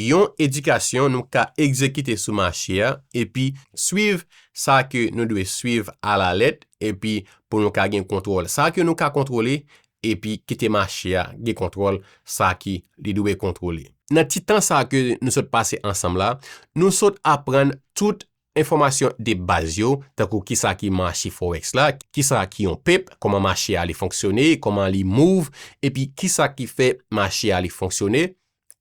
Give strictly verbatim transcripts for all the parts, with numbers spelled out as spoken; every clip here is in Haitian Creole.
yon edikasyon nou ka egzekite sou mache a, epi swiv sa ke nou dwe swiv alalèt, epi pou nou ka gen kontwòl sa ke nou ka kontwole, epi kite mache a gen kontwòl sa ki li dwe kontwole. Nan ti tan sa ke nou sot pase ansanm la, nou sot aprann tout enfòmasyon de baz yo, tankou kisa ki mache Forex la, kisa ki yon pep, kòman mache a li fonksyone, kòman li move, epi kisa ki fè mache a li fonksyone,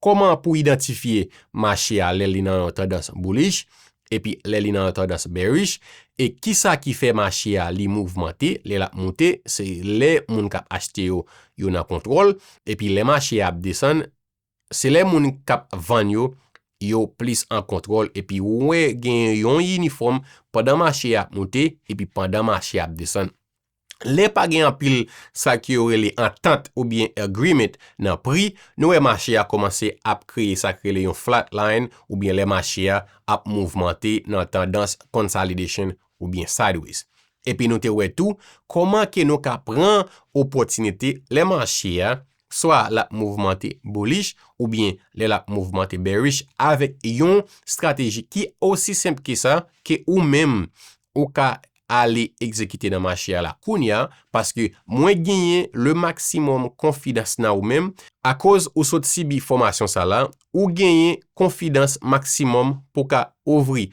kòman pou idantifye mache a lè li nan yon tandans bullish, epi lè li nan yon tandans bearish, e kisa ki fè mache a li mouvmante, lè l ap moute, se lè moun k ap achte yo, yo nan kontwòl, epi lè mache a ap desann, se lè moun k ap vann yo, yo plis an kontwòl, epi ou wè gen yon inifòm pandan mache a ap moute, epi pandan mache a ap desann. Lè pa gen anpil sa ke yo rele antant oubyen agreement nan pri, nou wè mache a kòmanse ap kreye sa k rele yon flat line oubyen lè mache a ap mouvmante nan tandans consolidation oubyen sideways. Epi nou te wè tou kòman ke nou ka pran opòtinite lè mache a swa l ap mouvmante bullish oubyen lè l ap mouvmante bearish avèk yon estrateji ki osi senp ke sa ke ou menm ou ka ale egzekite nan mache a la kounye a, paske mwen genyen le maksimòm konfidans nan ou menm, akoz ou sot sibi fòmasyon sa la, ou genyen konfidans maksimòm pou ka ouvri